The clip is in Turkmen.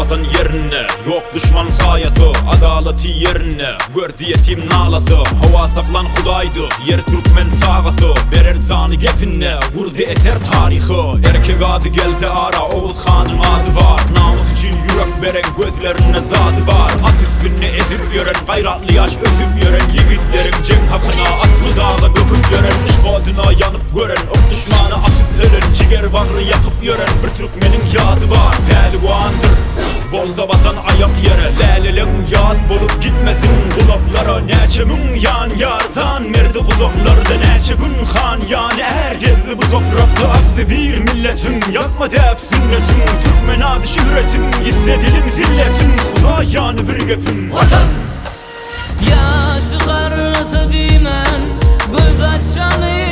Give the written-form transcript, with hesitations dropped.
basan ýerinde, Ýok duşman saýasy, Adalaty ýerinde, Gördi ýetim nalasy, Howa saklan Hudaýdy, Ýer türkmen çagasy, Berer jany gepinde, Gurdy eser taryhy. Erkek ady gelse ara, Oguz hanyň ady bar, Namys üçin ýürek beren, Gözlerinde jady bar, At üstünde ezip ýören, Gaýratly ýaş ösüp ýören, Ýigitleriň jeň hakyna, Atly daga böküp ýören, Yşk oduna ýanyp gören, Ok duşmana atyp ölen, Jiger bagry ýakyp ýören, Bir türkmeniň ýady bar, Päliwandyr. Bolsa basan aýak ýere, Läleleň ýat bolup gitmesin gulaklara, Näçe müň ýan ýar jan berdi guzaklarda, Näçe gün han ýany är gezdi bu toprakda, Agzybir milletim, ýatma däp sünnetim, Türkmen ady şöhretim, ýitse dilim zilletim, Hudaý ýany bir gepim. Watan! Ýaşy garrasy diýmän, göz açany.